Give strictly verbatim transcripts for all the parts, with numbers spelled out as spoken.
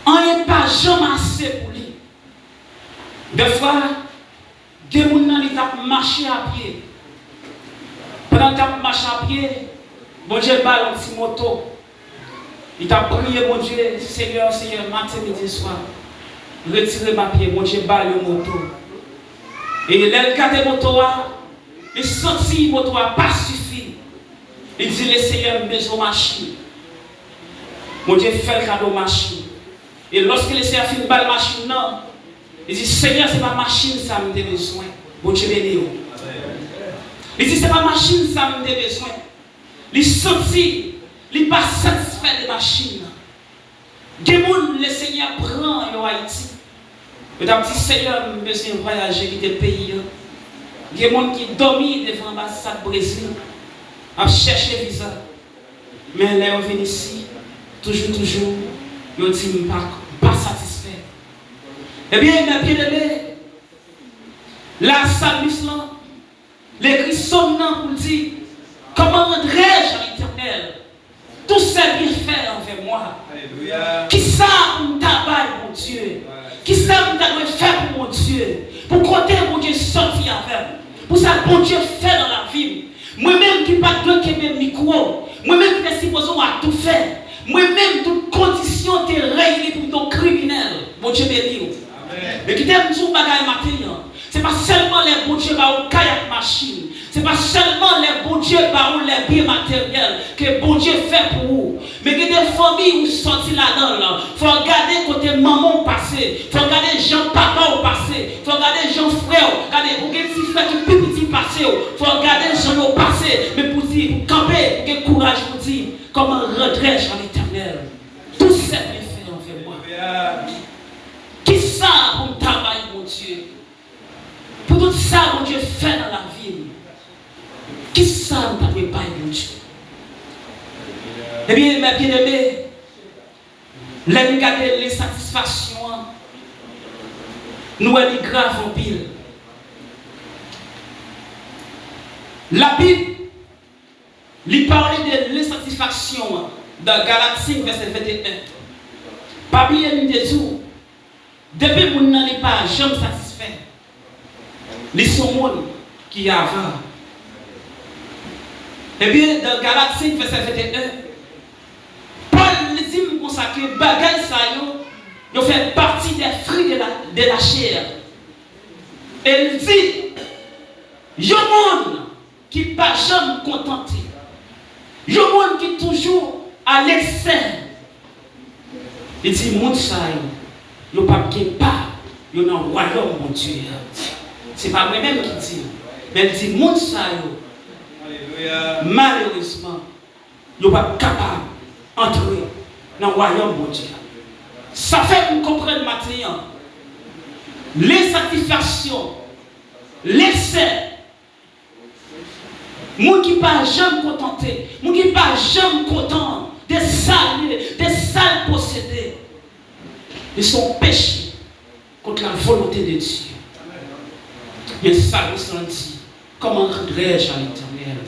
anyen pa janm ase pou li. Dèfwa, gen moun nan li t ap mache a pye. Pandan l t ap mache a pye, Bondye ba l yon ti moto. Li t ap priye Bondye, Senyè, Senyè, maten, midi, swa, retire m a pye. Bondye ba l yon moto. E lè l gade moto a, li santi moto a pa sifi. Li di, Lesenyè, m bezwen yon machin. Bondye fè l kado machin. E lòske Lesenyè fin ba l machin nan, li di, Senyè, se pa machin sa m te bezwen. Bondye beni w. Li di, se pa machin sa m te bezwen. Li santi li pa satisfè de machin nan. Gen moun Lesenyè pran yo Ayiti. Yo t ap di, Senyè, m bezwen vwayaje kite peyi an. Gen moun ki dòmi devan anbasad Brezil, ap chèche viza. Men lè yo vin isi, toujou, toujou, yo di, m pa, m pa satisfè. Ebyen, mè byeneme, la salmis lan, l ekri sòm nan pou l di, Comment rendrai-je à l'Éternel tous ses bienfaits envers moi? Kisa pou m ta bay Bondye? Kisa m ta dwe fè pou Bondye? Pou kote Bondye sòti avè m? Pou sa Bondye fè nan lavi m? Mwen menm ki pa t dwe kenbe mikwo, mwen menm ki te sipoze w atoufè, mwen menm tout kondisyon te reyini pou m te yon kriminèl. Bondye beni w. Men kite m di w bagay maten an. Se pa sèlman lè Bondye ba w kay ak machin. Se pa sèlman lè Bondye ba w lè byen materyèl ke Bondye fè pou ou. Men gen de fanmi ou sòti ladan l, fò w gade kote manman w pase, fò w gade jan papa w pase, fò w gade jan frè w, gade ou gen ti frè ki pi piti pase w, fò w gade jan yo pase, men pou di, pou kanpe, pou gen kouraj pou di, Comment rendrai-je à l'Éternel tous ses bienfaits envers moi? Kisa pou m ta bay Bondye? Pou tout sa Bondye fè nan lavi m, kisa m ta dwe bay Bondye? Ebyen, mè byeneme, lè n gade lensatisfaksyon an, nou wè li grav anpil. Labib, li pale de lensatisfaksyon an nan Galat senk, vèsè venteyen. Pa bliye, m te di w, depi moun nan li pa janm satisfè, li se yon moun ki ava. Ebyen, nan Galat senk, vèsè venteyen, Pòl li di m konsa ke bagay sa yo, yo fè pati des fruits de la, de la chair. E li di, yon moun ki pa janm kontante, yon moun ki toujou a leksè, li di, moun sa yo, yo p ap gen pa yo nan wayòm Bondye a. Se pa mwen menm ki di l, men l di, moun sa yo, malerezman, yo p ap kapab antre nan wayòm Bondye a. Sa fè m konprann maten an, lensatisfaksyon, leksè, moun ki pa janm kontante, moun ki pa janm kontan de sa l ye, de sa l posede, li se yon peche contre la volonté de Dieu. Men salmis lan di, Comment rendrai-je à l'Éternel?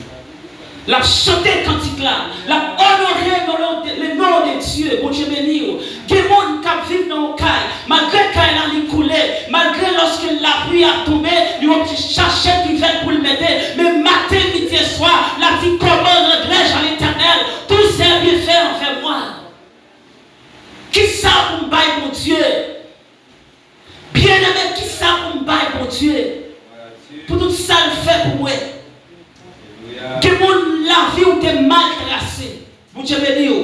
L ap chante kantik la, l ap onore non de, le nom de Dieu. Bondye beni w. Gen moun k ap viv nan yon kay, malgre kay la li koule, malgre lòske lapli ap tonbe, li oblije chache kivèt pou l mete, men maten, midi e swa, l ap di, Comment rendrai-je à l'Éternel tous ses bienfaits envers moi? Kisa pou m bay Bondye? Byeneme, kisa pou m bay Bondye pou tout sa l fè pou mwen? Gen moun lavi w te mal trase. Bondye beni w.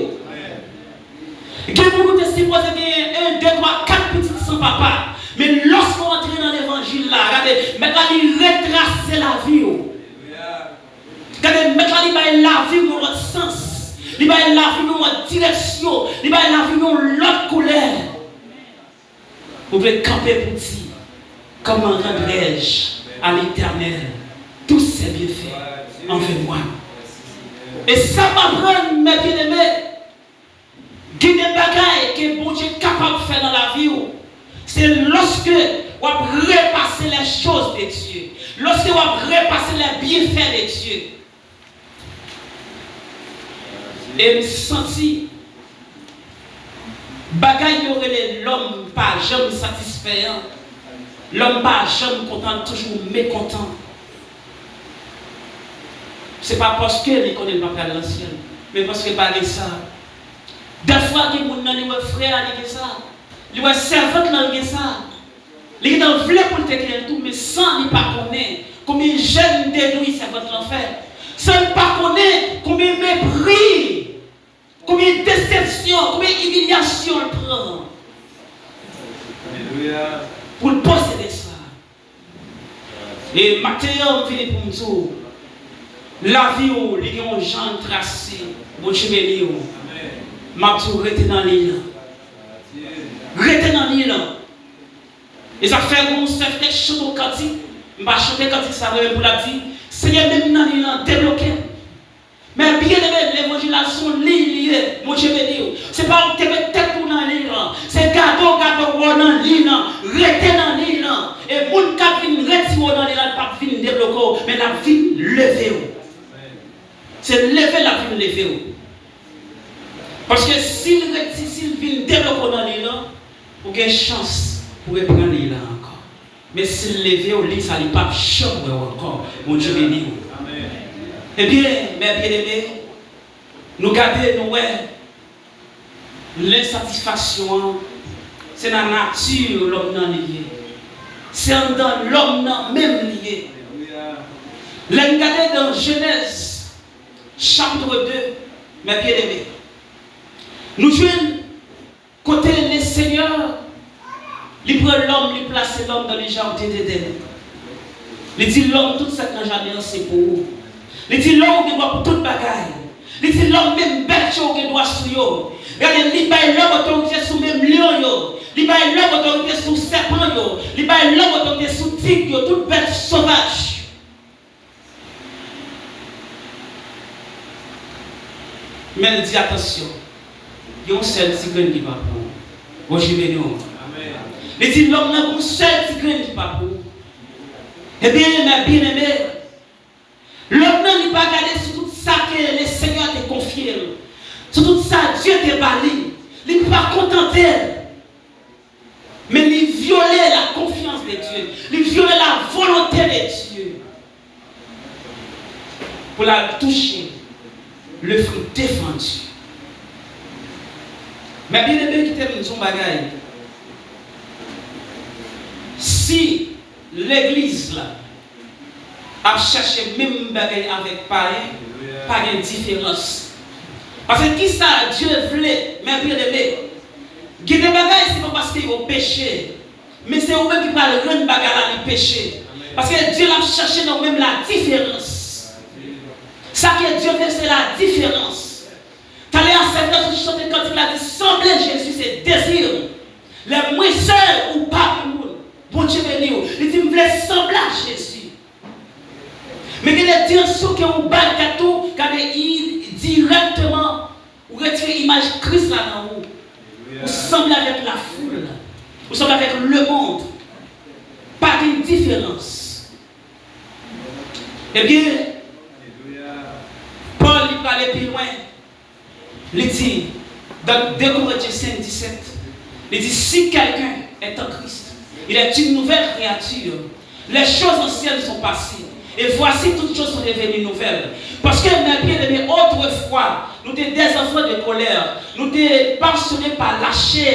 Gen moun ou te sipoze genyen en, de, twa, kat pitit san papa. Men lòske w antre nan levanjil la, gade, Mèt la li retrase lavi w. Gade, Mèt la li bay lavi w yon lòt sans. Li bay lavi w yon lòt direksyon. Li bay lavi w yon lòt koulè. Ou dwe kanpe pou di, Comment rendrai-je à l'Éternel tous ses bienfaits envers moi? E sa m aprann, mè byeneme, gen de bagay ke Bondye kapab fè nan lavi w, se lòske w ap repase les choses de Dieu, lòske w ap repase les bienfaits de Dieu. E m santi, Bagay yo rele lòm pa janm satisfè an, lòm pa janm kontan, l toujou mekontan. Se pa paske li konnen l pa pral nan syèl, men paske l pa gen sa. Dèfwa gen moun nan li wè frè a li gen sa, li wè sèvant lan l gen sa. Li gentan vle pou l te genyen l tou, men san li pa konnen konbyen jèn dedwi sèvant lan fè. San li pa konnen konbyen mepri, konbyen desepsyon, konbyen imilyasyon l pran pou l posede sa. E maten an, m vini pou m di w, lavi w, li gen yon jan l trase. Bondye beni w. M ap di w, rete nan liy lan. Rete nan liy lan. E sa fè gon sè te chante yon kantik. M pa chante kantik sa vre, men pou l ap di, Senyè, men m nan liy lan, debloke m. Men byeneme, levanjil la se yon liy li ye. Bondye beni w. Se pa ou te met tèt ou nan liy lan. Se gade w gade w wè w nan liy lan. Rete nan liy lan. E moun k ap vin retire w nan liy lan, l p ap vin debloke w, men l ap vin leve w. Se leve l ap vin leve w. Paske si l reti, si l vin debloke w nan liy lan, ou gen chans pou reprann liy lan ankò. Men si l leve w, liy sa li p ap janm wè w ankò. Bondye beni w. Ebyen, mè byeneme, nou gade, nou wè, lensatisfaksyon an, se nan nati lòm nan li ye. Se anndan lòm nan menm li ye. Lè n gade nan Jenèz, chapit de, mè byeneme, nou jwenn kote Lesenyè, li pran lòm, li plase lòm dans le jardin d'Éden. Li di lòm, tout sa k nan jaden an se pou ou. Li di lòm, ou gen dwa pou tout bagay. Li di lòm, menm bèt yo, ou gen dwa sou yo. Gade, li bay lòm otorite sou menm lyon yo. Li bay lòm otorite sou sèpan yo. Li bay lòm otorite sou tig yo, tout bèt sovaj. Men l di, atansyon, gen yon sèl ti grenn ki pa pou ou. Bondye beni w. Li di, lòm nan, gen yon sèl ti grenn ki pa pou ou. Ebyen, mè byeneme, lòm nan, li pa gade sou tout sa ke Lesenyè te konfye l, sou tout sa Dye te ba li. Li pa kontante l. Men li vyole la confiance de Dieu. Li vyole la volonté de Dieu. Pou l al touche le fruit défendu. Mè byeneme, kite m di w yon bagay. Si legliz la ap chache menm bagay avèk payen, pa gen diferans. Paske kisa Dye vle, mè byeneme? Gen de bagay, se pa paske yo peche, men se ou menm ki pral rann bagay la li peche. Paske Dye l ap chache nan ou menm la diferans. Sa ke Dye vle, se la diferans. Talè a, sèvitè sou chante kantik la di, sanble Jezi se dezi m. Lè mwen sèl, ou pa gen moun. Bondye beni w. Li di, m vle sanble a Jezi. Men gen de direksyon ke ou bay tèt ou, gade, i dirèkteman, ou retire imaj Kris la nan ou. Ou sanble avèk lafoul. Ou sanble avèk lemonn. Pa gen diferans. Ebyen, Pòl, li prale pi lwen. Li di, dans deux Corinthiens cinq, dix-sept, li di, si quelqu'un est en Christ, il est une nouvelle créature. Les choses anciennes sont passées, et voici, toutes choses sont devenues nouvelles. Paske, mè byeneme, autrefois, nou te des enfants de colère, nou te pasyone pa lachè,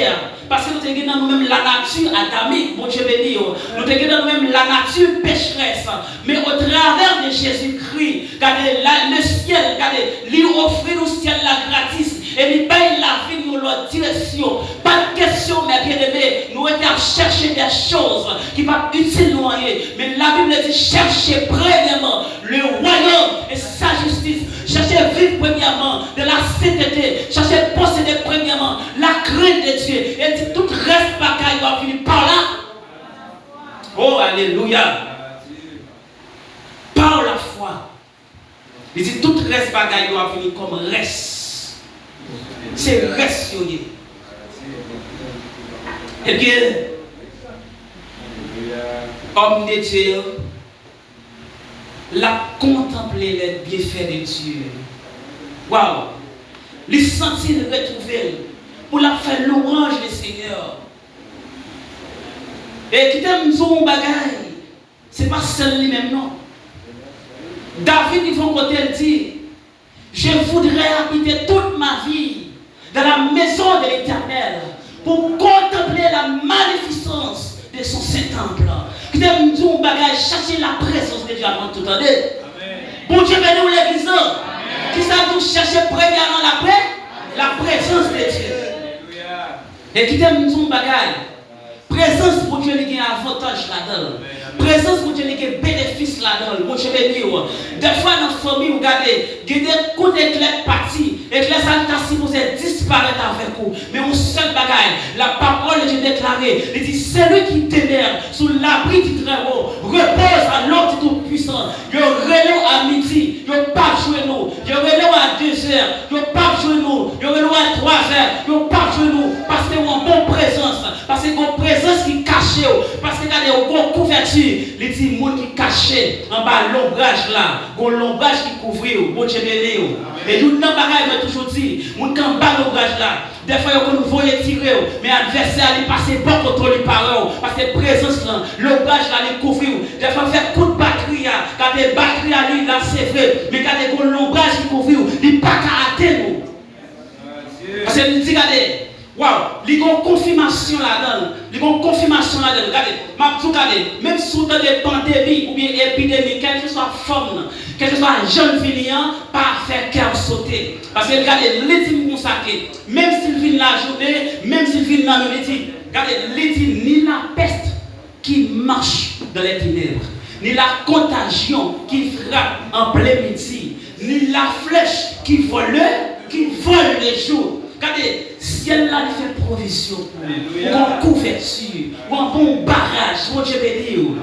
paske nou te gen nan nou menm lanati adamik, Bondye beni w, nou te gen nan nou menm lanati pecherès. Men au travers de Jésus-Christ, gade, la, le ciel, gade, li ofri nou syèl la gratis, e li bay lavi n yon lòt direksyon. Pa t kesyon, mè byeneme, nou rete ap chèche des choses ki p ap itil nou anyen. Men Labib di, cherchez premièrement le royaume et sa justice. Chèche viv premyèman de la senteté. Chèche posede premyèman la crainte de Dieu. E di tout rès bagay yo ap vini pa la. Oh, alelouya. Par la foi. Li di tout rès bagay yo ap vini kòm rès. Se rès yo ye. Ebyen, òm de Dye an, l ap kontanple les bienfaits de Dieu. Waw! Li santi l retwouve l pou l ap fè lwanj Senyè. E kite m di w yon bagay, se pa sèl li menm non. David rive yon kote, l di, Je voudrais habiter toute ma vie dans la maison de l'Éternel pour contempler la magnificence de son saint temple. Kite m di w yon bagay, chache la prezans de Dye avan tout, tande. Bondye beni w, legliz lan. Kisa nou chache premyèman? La pre, la prezans de Dye. E kite m di w yon bagay. Prezans Bondye li gen avantaj ladan l. Prezans Bondye li gen benefis ladan l. Bondye beni w. Dèfwa nan fanmi w, gade, gen de kout eklè k pati. Eklè sa li ta sipoze disparèt avèk ou. Men yon sèl bagay, la parole de Dieu deklare, li di, Celui qui demeure sous l'abri du Très-Haut repose à l'ombre du Tout-Puissant. Yo rele w a midi, yo p ap jwenn ou. Yo rele w a dezè, yo p ap jwenn ou. Yo rele w a twazè, yo p ap jwenn ou. Paske w an bon prezans. Paske gon prezans ki kache w. Paske gade, w gon kouvèti. Li di, moun ki kache anba lonbraj la, gon lonbraj ki kouvri w. Bondye beni w. E youn nan bagay mwen toujou di, moun ki anba lonbraj la, dèfwa yo konn voye tire w, men advèsè a li pase bò kote w, li pa wè w. Paske prezans lan, lonbraj la, li kouvri w. Dèfwa fè kout batri a, gade batri a li la, se vre, men gade gon lonbraj ki kouvri w, li pa ka atenn ou. Paske li di, gade, waw, li gon konfimasyon ladan l. Li gon konfimasyon ladan l. Gade, m ap di w, gade, menm si w tande pandemi oubyen epidemi, kèlkeswa fòm nan, kèlkeswa jan l vini an, pa fè kè w sote. Paske gade, li di m konsa ke, menm si l vin lajounen, menm si l vin nan nuit, li di, gade, li di, ni la peste qui marche dans les ténèbres, ni la contagion qui frappe en plein midi, ni la flèche qui vole le, qui vole le jour. Gade, syèl la li fè pwovizyon pou ou. Ou gon kouvèti, ou an bon baraj, Bondye beni w.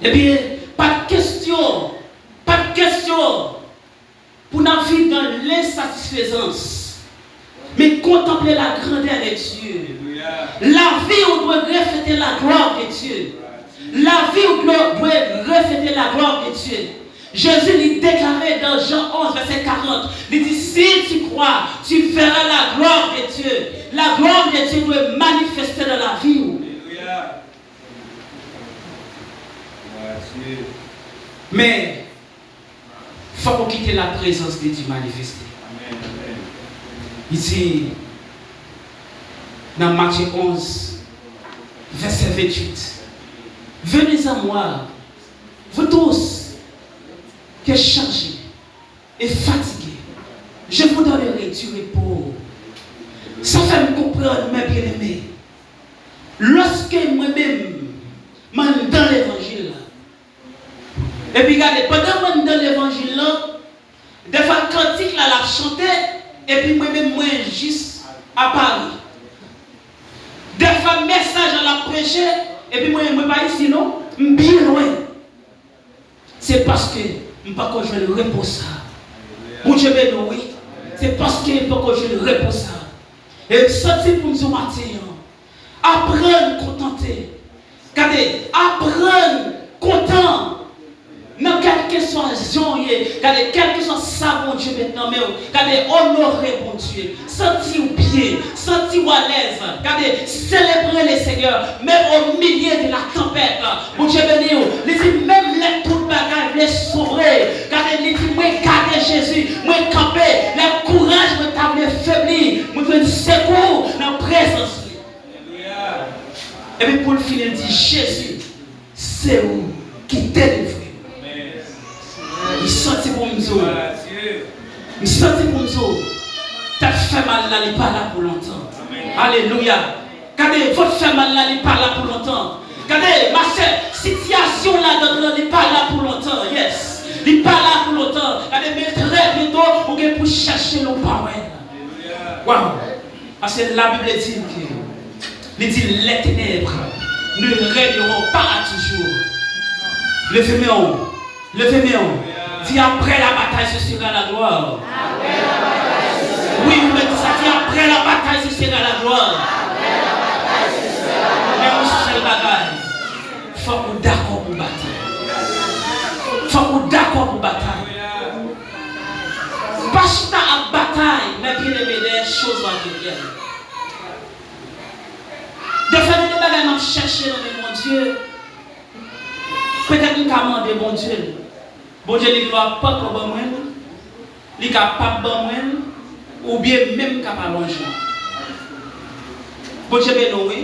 Ebyen, pa t kesyon, pa t kesyon. Pou n ap viv dans l'insatisfaisance, mais contempler la grandeur de Dieu. Lavi w dwe reflete la gloire de Dieu. Lavi w dwe, dwe reflete la gloire de Dieu. Jezi li deklare dans Jean onze, verset quarante, li di, Si tu crois, tu verras la gloire de Dieu. La gloire de Dieu dwe manifeste dans la vie w. Men, fòk ou kite la prezans de Dye manifeste. Li di nan Matye onz, vèsè venntuit, Venez à moi, vous tous qui êtes chargés et fatigués, je vous donnerai du repos. Sa fè m konprann, mes bien-aimés, lòske mwen menm, m anndan levanjil la, epi gade, pandan mwen anndan levanjil lan, dèfwa kantik la l ap chante, epi mwen menm mwen jis a Pari. Dèfwa mesaj la l ap preche, epi mwen, mwen pa isi non, m byen lwen. Se paske m poko jwenn repo sa. Bondye beni w, wi. Se paske m poko jwenn repo sa. E m santi pou m di w maten an, aprann kontante. Gade, aprann kontan nan kèlkeswa jan w ye. Gade, kèlkeswa sa Bondye met nan men w, gade, onore Bondye. Santi w byen, santi w alèz. Gade, selebre le Senyè, menm o milye de la tanpèt. Bondye beni w. Li di, menm lè tout bagay vle sonbre, gade, li di, mwen gade Jezi, mwen kanpe. Lè kouraj mwen ta vle febli, mwen jwenn sekou nan prezans li. Epi pou l fini, li di, Jezi, se ou ki delivre m. M santi pou m di w, m santi pou m di w, tèt fè mal la, li pa la pou lontan. Alelouya. Gade, vant fè mal la, li pa la pou lontan. Gade, machè, sitiyasyon w ladan l lan, li pa la pou lontan. Yes. Li pa la pou lontan. Gade, men trè byento, ou gen pou chèche l, ou pa wè l. Waw. Paske Labib di ke, li di, les ténèbres ne régneront pas à toujours. Leve men w, leve men w. Di, après la bataille, ce sera la gloire. Wi, ou mèt di sa, di, après la bataille, ce sera la gloire. Men yon sèl bagay, fòk ou dakò pou batay. Fòk ou dakò pou batay. Pa chita ap batay, mes bien-aimés, derrière choses matérielles. chèche nan men Bondye, petèt m ka mande Bondye l. Bondye li dwa poko ban mwen l, li ka p ap ban mwen l, oubyen menm m ka pa lonje. Bondye beni w, wi.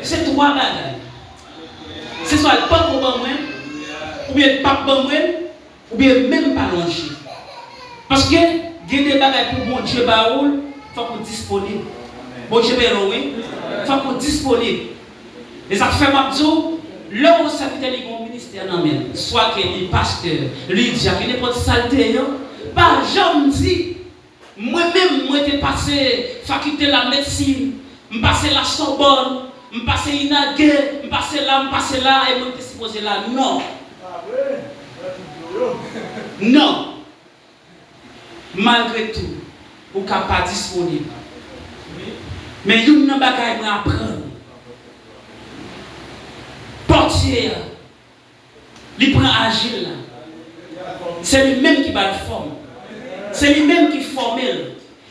Se twa bagay. Se swa l poko ban mwen l, oubyen l p ap ban mwen l, oubyen menm pa lonje. Paske gen de bagay pou Bondye ba ou l, fòk ou disponib. Bondye beni w, wi. Fòk ou disponib. E sa k fè m ap di w, lè yon sèvitè li gen yon ministè nan men l, swa ke li pastè, li dyak, li nenpòt sa l te ye, pa janm di, mwen menm, mwen te pase fakilte la medsin, m pase la Sorbonne, m pase Inaghe, m pase la, m pase la, e mwen te sipoze la. Non. Non. Malgre tou, ou ka pa disponib. Men youn nan bagay mwen aprann, pòtye a, li pran ajil la. Se li menm ki ba l fòm. Se li menm ki fòme l.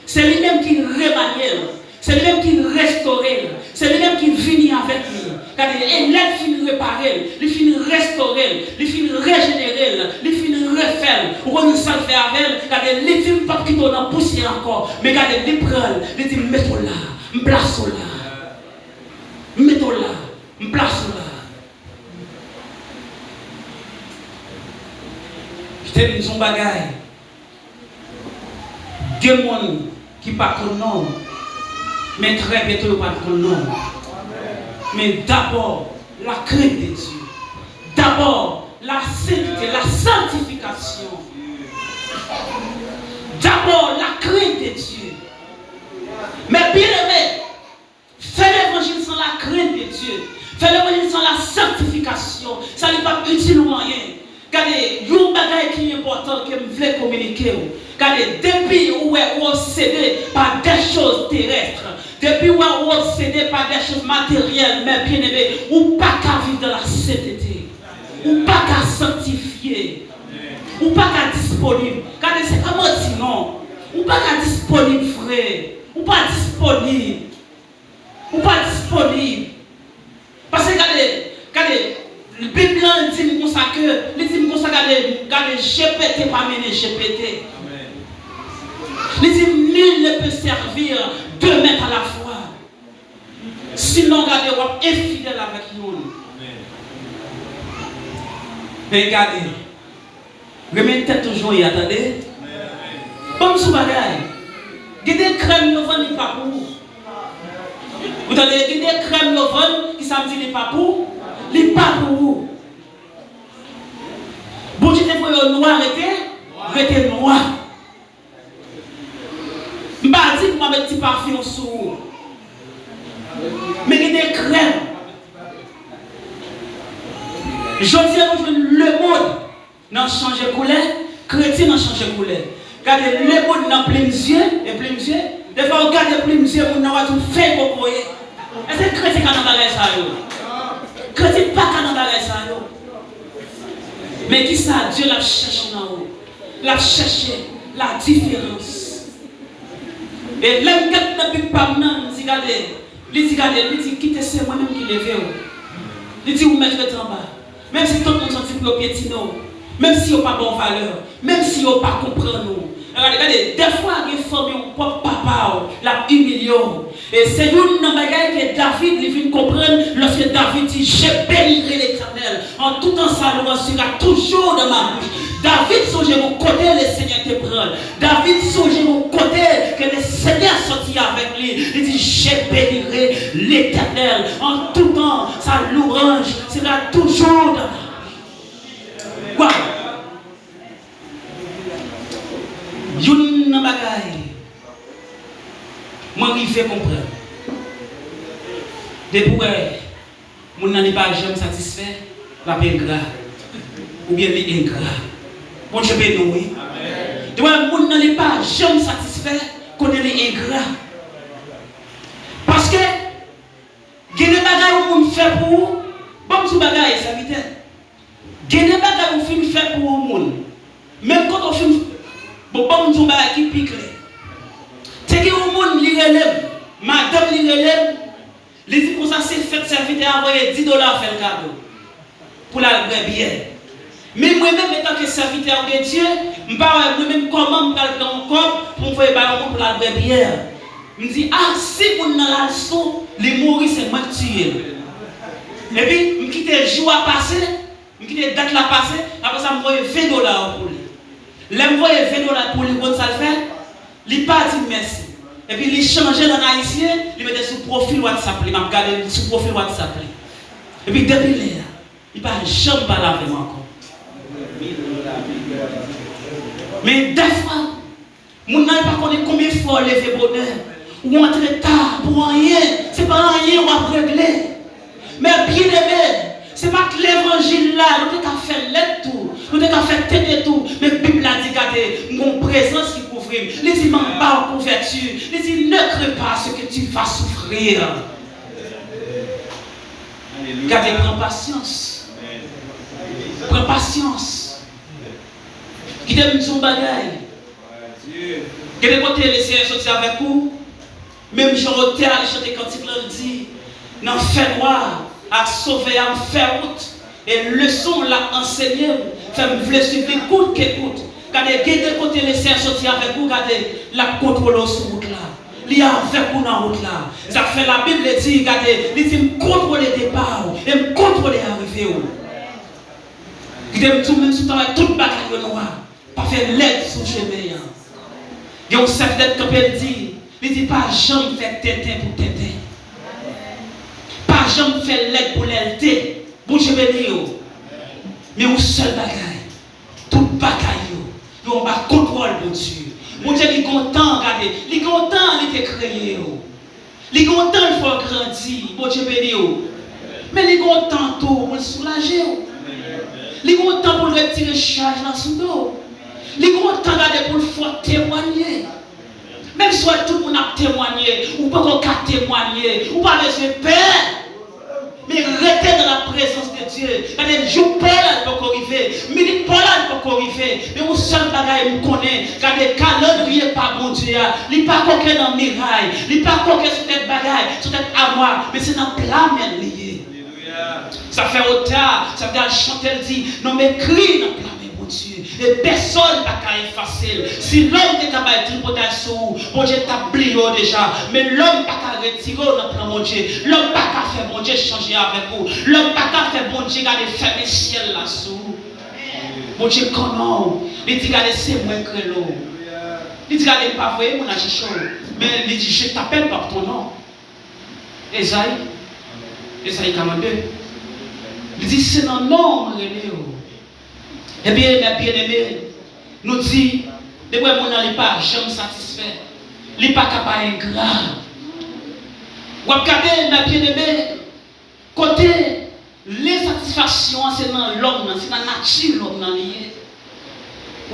Se li menm ki remanye l. Se li menm ki restore l. Se li menm ki vini avèk li. Gade, e lè l fin repare l, li fin restore l, li fin rejenere l, li fin refè l. Ou konn sa l fè avè l? Gade, li di, "M p ap kite w nan pousyè ankò." Men gade, li pran l, li di, "M mete w la, m plase w la, m mete w la, m plase w la." Kite m di w yon bagay. Gen moun ki pa konn non w, men trè byento yo pral konn non w. Men dabò, la crainte de Dieu. Dabò, la sainteté, la sanctification. Dabò, la crainte de Dieu. Men byeneme, fè levanjil san la crainte de Dieu. Fè levanjil san la sanctification. Sa li p ap itil ou anyen. Gade, yon bagay ki enpòtan ke m vle kominike w. Gade, depi ou wè ou obsede pa des choses terrestres, depi ou wè ou obsede pa des choses matérielles, men byeneme, ou pa ka viv dans la sainteté. Ou pa ka sanktifye. Ou pa ka disponib. Gade, se pa manti non. Ou pa ka disponib vre. Ou pa disponib. Ou pa disponib. Paske gade, gade, Bib lan di m konsa ke, li di m konsa, gade, gade, G P T pa mennen G P T. Li di, "Nul ne peut servir deux maîtres à la fois." Sinon, gade, w ap enfidèl avèk youn. Men gade, renmen tèt ou jan w ye a, tande. Ban m sou bagay. Gen de krèm yo vann, li pa pou ou. Ou tande, gen de krèm yo vann, ki sa m di, li pa pou, li pa pou ou. Bondye te voye yo nwa, rete, rete nwa. M pa di pou m ap met ti pafyon sou ou. Men gen de krèm. Jodi a, nou jwenn lemonn nan chanje koulè, kretyen nan chanje koulè. Gade lemonn nan plim zye, e plim zye. Defwa ou gade plim zye moun nan, w a di w fèy kokoye. Èske kretyen ka nan bagay sa yo? Kretyen pa ka nan bagay sa yo. Men kisa Dye l ap chèche nan ou? L ap chèche la diferans. E lè m gad nan Bib pa m nan, m di, gade, li di, gade, li di, kite se mwen menm ki leve w. Li di, ou mèt rete anba. Menm si tout moun santi pou yo pyetine w, menm si yo pa ba w valè, menm si yo pa konprann ou. Gade, gade, dèfwa gen fanmi w, pwòp papa w, l ap imilye w. E se youn nan bagay ke David li vin konprann lòske David di, "Je bénirai l'Éternel. En tout temps, sa louange sera toujours dans ma bouche." David sonje yon kote Lesenyè te pran l. David sonje yon kote ke Lesenyè sòti avèk li. Li di, "Je bénirai l'Éternel. En tout temps, sa louange sera toujours dans ma bouche." Waw! Youn nan bagay mwen rive konprann. Depi w wè moun nan li pa janm satisfè, l ap engra. Oubyen li engra. Bondye beni w, wi. Depi w wè moun nan li pa janm satisfè, konnen li engra. Paske gen de bagay yon moun fè pou ou, ban m di w bagay, sèvitè. Gen de bagay ou fin fè pou yon moun. Menm kote ou fin, bon, ban m di yon bagay ki pi klè. Te gen yon moun, li rele m, madanm li rele m, li di m konsa, se fèt sèvitè a voye dis dola fè l kado pou l al bwè byè. Men mwen menm, antanke sèvitè de Dye, m pa wè mwen menm kòman m pral pran yon kòb pou m voye bay yon moun pou l al bwè byè. M di, a, si moun nan l al sou, li mouri, se mwen k tiye l. Epi, m kite jou a pase, m kite dat la pase, apre sa, m voye ven dola yo pou li. Lè m voye ven dola pou li, ou konn sa l fè? Li pa di m mèsi. Epi, li chanje l an ayisyen, li mete sou pwofil WhatsApp li. M ap gade l sou pwofil WhatsApp li. Epi, depi lè a, li pa janm pale avè m ankò. Men dèfwa, moun nan pa konnen konbyen fwa w leve bonè, ou antre ta pou anyen, se pa anyen w ap regle. Men byeneme, se pa k levanjil la, nou te ka fè lèt tou, nou te ka fè tenten tou, men Bib la di, gade, m gon prezans ki kouvri m. Li di, m anba yon kouvèti. Li di, ne crains pas ce que tu vas souffrir. Gade, pran pasyans. Pran pasyans. Kite m di w yon bagay. Gen de kote Lesenyè soti avèk ou, menm jan otè a li chante kantik lan, li di, nan fènwa a, ak Sovè a m fè wout, e leson l ap ansenye m fè m vle swiv li kout ke kout. Gade, gen de kote Lesenyè soti avèk ou, gade, l ap kontwole w sou wout la. Li avèk ou nan wout la. Sa k fè Labib li di, gade, li di, m kontwole depa w e m kontwole arive w. Kite m di w, menm si w ta wè tout bagay yo nwa, pa fè lèd sou chemen an. Gen yon sèf dèt kanpe, l di, li di, pa janm fè tenten pou tenten. Pa janm fè lèd pou lèlte. Bondye beni w. Men yon sèl bagay, tout bagay yo, yo anba kontwòl Bondye. Bondye li gon tan, gade, li gon tan li te kreye w. Li gon tan l fè w grandi, Bondye beni w. Men li gon tan tou pou l soulaje w. Li gon tan pou l retire chaj la sou do w. Li gon tan gade pou l fè w temwanye. Menm si w wè tout moun ap temwanye, ou poko ka temwanye, ou pa bezwen pè. Men rete dans la présence de Dieu. Gade, jou pa w la poko rive, minit pa w la poko rive. Men yon sèl bagay m konnen, gade, kalandriye pa Bondye a, li pa koke nan miray, li pa koke sou tèt bagay, sou tèt amwa, men se nan pla men l li ye. Sa fè otè a, sa vle al chante l di, non m ekri nan pla men Bondye. E pèsonn pa ka efase l. Si lòm te ka bay tripotay sou ou, Bondye t ap bliye w deja. Men lòm pa ka retire w nan plan Bondye. Lòm pa ka fè Bondye chanje avèk ou. Lòm pa ka fè Bondye gade fèmen syèl la sou ou. Bondye konnen w. Li di, gade, se mwen k rele w. Li di, gade, m pa voye moun al chèche w. Men li di, je t'appelle par ton nom. Ezayi, Ezayi karannde. Li di, se nan non w mwen rele w. Ebyen, mè byeneme, nou di, depi w wè moun nan li pa janm satisfè, li pa ka pa engra. W ap gade, mè byeneme, kote lensatisfaksyon an se nan lòm nan, se nan nati lòm nan li ye.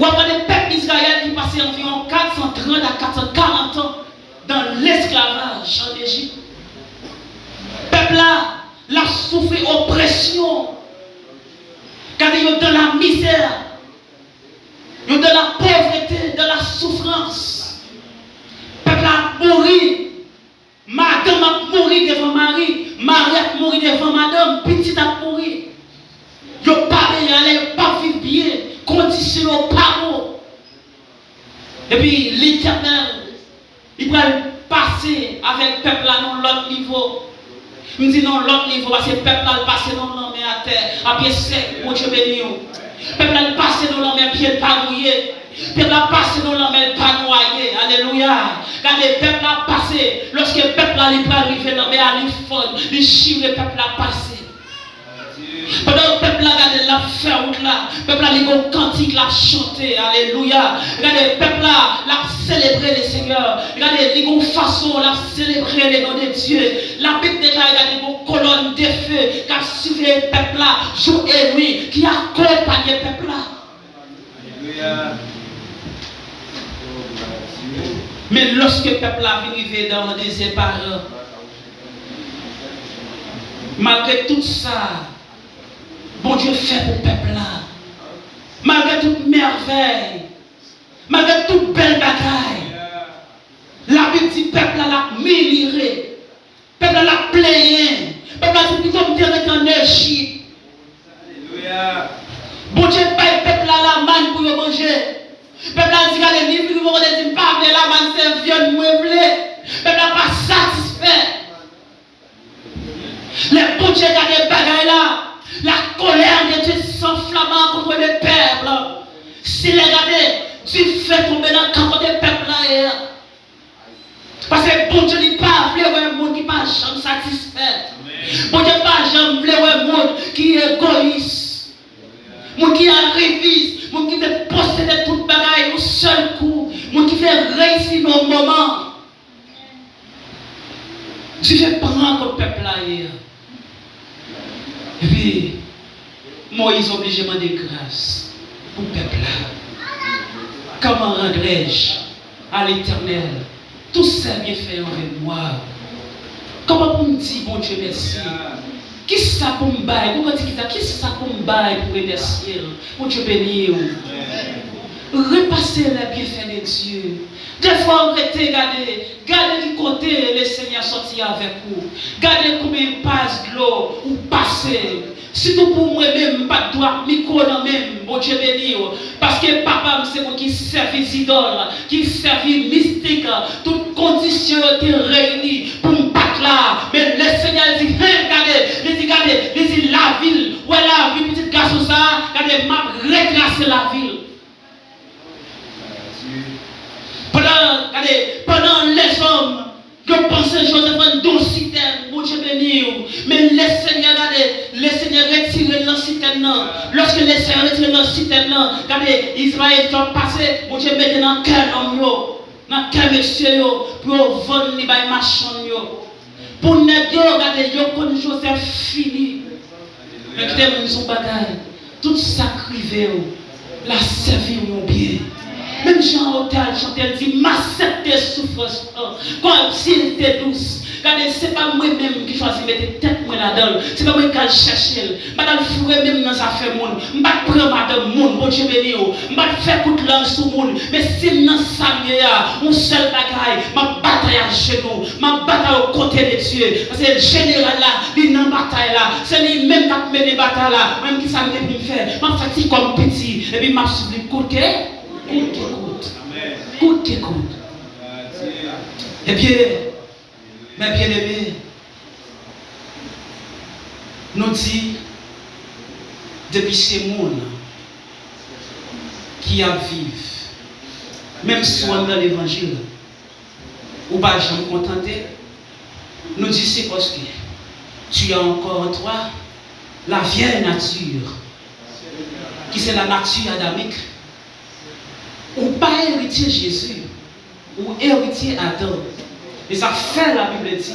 W ap gade pèp Izrayèl ki pase anviwon kat san trant a kat san karant an dans l'esclavage en Égypte. Pèp la, l ap soufri opresyon. Gade yo dans la misère. Yo dans la pauvreté, dans la souffrance. Pèp la ap mouri. Madanm ap mouri devan mari. Mari ap mouri devan madanm. Pitit ap mouri. Yo pa benyen, alè yo p ap viv byen. Kondisyon yo pa bon. Epi Letènèl, li pral pase avèk pèp la nan yon lòt nivo. M di nan yon lòt nivo, paske pèp la, l pase nan lanmè atè, a pye sèk, Bondye beni w. Pèp la, l pase nan lanmè, pye l pa mouye. Pèp la pase nan lanmè, l pa nwaye. Alelouya. Gade, pèp la pase. Lòske pèp la, li pral rive lanmè a, li fann, li chire pèp la pase. Pandan pèp la, gade, l ap fè wout la, pèp la, li gon kantik l ap chante, alelouya. Gade, pèp la, l ap selebre Lesenyè. Gade, li gon fason l ap selebre le non de Dye. Labib deklare, gade, gon kolòn de fe k ap siveye pèp la jou e nwi, ki akonpanye pèp la. Men lòske pèp la vin rive dan yon dezè paran, malgre tout sa Bondye fè pou pèp la, malgre tout mèvèy, malgre tout bèl bagay, Labib di pèp la, l ap milire. Pèp la, l ap plenyen. Pèp la, Se vyann mwen vle. Pèp la pa satisfè. Lè Bondye gade bagay la, la colère de Dieu s'enflamma contre le peuple. Seyè gade, dife tonbe nan kan kote pèp la ye a. Paske Bondye li pa vle wè moun ki pa janm satisfè. Bondye pa janm vle wè moun ki egoyis. Moun ki arivis, moun ki vle posede tout bagay yon sèl kou, moun ki vle reyisi nan yon moman. Dife pran kot pèp la ye a. Epi, Moyiz oblije mande gras pou pèp la. Comment rendrai-je à l'Éternel tous ses bienfaits envers moi? Kòman pou m di Bondye mèsi? Kisa pou m bay? Gon kantik ki di, kisa pou m bay pou remèsye l? Bondye beni w. Repase les bienfaits de Dieu. Defwa w rete gade, gade ki kote Lesenyè sòti avèk ou. Gade konbyen paj dlo ou pase. Sitou pou mwen menm, m pa t dwe ak mikwo nan men m, Bondye beni w. Paske papa m se moun ki sèvi zidòl, ki sèvi mistik. Tout kondisyon yo te reyini pou m pa t la. Men Lesenyè di, hen, gade, li di, gade, li di, lavi l, wè lavi pitit gason sa a, gade, m ap retrase lavi l. Pandan, gade, pandan lèzòm yo panse Jozèf anndan yon sitèn, Bondye beni w. Men Lesenyè, gade, Lesenyè retire l nan sitèn nan. Lòske Lesenyè retire l nan sitèn nan, gade, Izrayèl k ap pase, Bondye mete nan kè nonm yo, nan kè mesye yo, pou yo vann li bay machann yo. Pou nèg yo, gade, yo konn Jozèf fini. Men kite m di w bagay, tout sa k rive w la sèvi w yon byen. Menm jan otè a chante, l di, m aksepte soufrans lan, kòmsi l te dous. Gade, se pa mwen menm ki chwazi mete tèt mwen ladan l. Se pa mwen k al chèche l. M pa t al foure men m nan zafè moun. M pa t pran madanm moun. Bondye beni w. M pa t fè kout lang sou moun. Men si m nan sa m ye a, yon sèl bagay, m ap batay ajenou. M ap batay aux côtés de Dieu. Paske jeneral la, li nan batay la. Se li menm k ap mennen batay la. Mwen menm, kisa m gen pou m fè? M ap fè ti kò m piti. Epi m ap swiv li kout ke, kout ke kout. Kout ke kout. Ebyen, men byeneme, nou di, depi se moun ki ap viv, menm si w anndan levanjil, ou pa janm kontante, nou di se paske tu as encore en toi la vieille nature, ki se la nature adamique. Ou pa eritye Jezi, ou eritye Adan. E sa fè Labib di,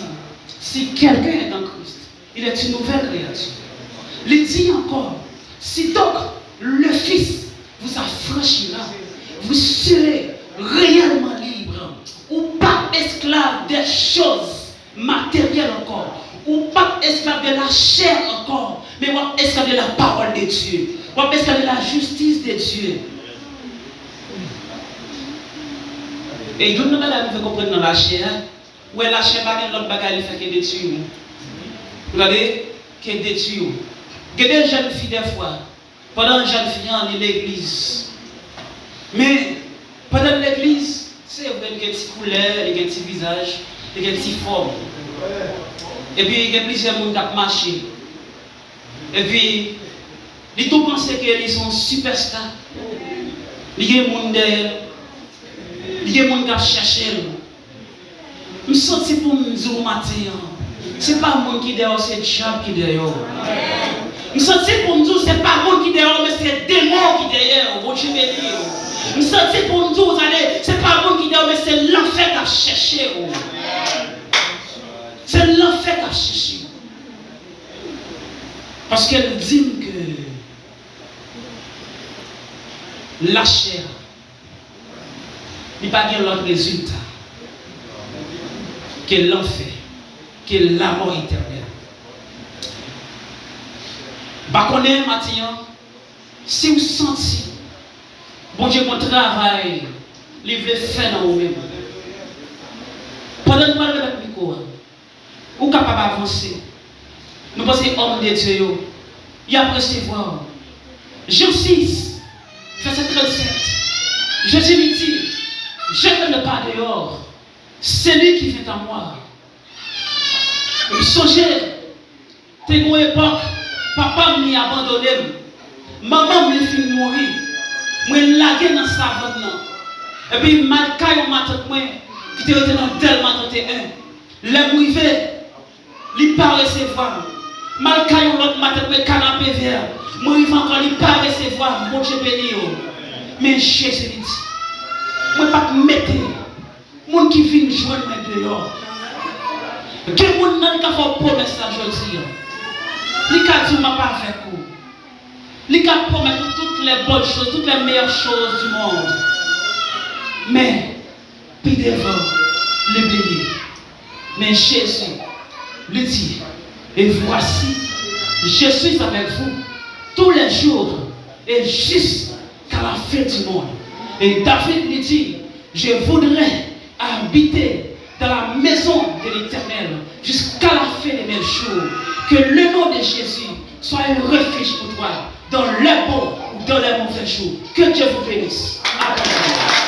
si quelqu'un est en Christ, il est une nouvelle créature. Li di ankò, si donc le Fils vous affranchira, vous serez réellement libre. Ou pa esklav des choses materyèl ankò. Ou p ap esklav de la chair ankò, men w ap esklav de la parole de Dieu. W ap esklav de la justice de Dieu. E youn nan bagay nou fè konprann nan lachè a, wè lachè pa gen lòt bagay li fè ke detwi w. Ou tande? Ke detwi w. Gen de jèn fi dèfwa, pandan jèn fi an, li legliz. Men, pandan l legliz, se vre, li gen ti koulè, li gen ti vizaj, li gen ti fòm. Epi, gen plizyè moun k ap mache. Epi, li tou panse ke li se yon sipèsta. Li gen moun dèyè l. Li gen moun k ap chèche l. M santi pou m di w maten an, se pa moun ki dèyè w, se dyab ki dèyè w. M santi pou m di w, se pa moun ki dèyè w, men se demon ki dèyè w. Bondye beni w. M santi pou m di w, tande, se pa moun ki dèyè w, men se lanfè k ap chèche w. Se lanfè k ap chèche w. Paske l di m ke lachè a, li pa gen lòt rezilta ke lanfè, ke lamò etènèl. M pa konnen maten an, si w santi Bondye gon travay li vle fè nan ou menm. Pandan n pral remèt mikwo a, ou kapab avanse. Nou panse òm de Dye yo, y ap resevwa w. Jan sis, vèsè trannsèt, Jezi li di, je ne mets pas dehors C'est lui qui fait à moi. M sonje, te gen yon epòk, papa m li abandone m. Manman m li fin mouri. Mwen lage nan savann nan. Epi m al kay yon matant mwen ki te rete nan Dèlma trannteyen. Lè m rive, li pa resevwa m. M al kay yon lòt matant mwen Kanapevè. Mwen rive ankò, li pa resevwa m. Bondye beni yo. Men Jezi li di, mwen p ap mete moun ki vin jwenn mwen deyò. Gen moun nan li ka fè w pwomès la jodi a. Li ka di w m ap avèk ou. Li ka pwomèt ou toutes les bonnes choses, toutes les meilleures choses du monde. Men, pi devan, li bliye. Men Jezi, li di, et voici, je suis avec vous tous les jours et jusqu'à la fin du monde. Et David li di, je voudrais habiter dans la maison de l'Éternel jusqu'à la fin de mes jours. Que le nom de Jésus soit un refuge pour toi dans les bons ou dans les mauvais jours. Que Dieu vous bénisse. Amen.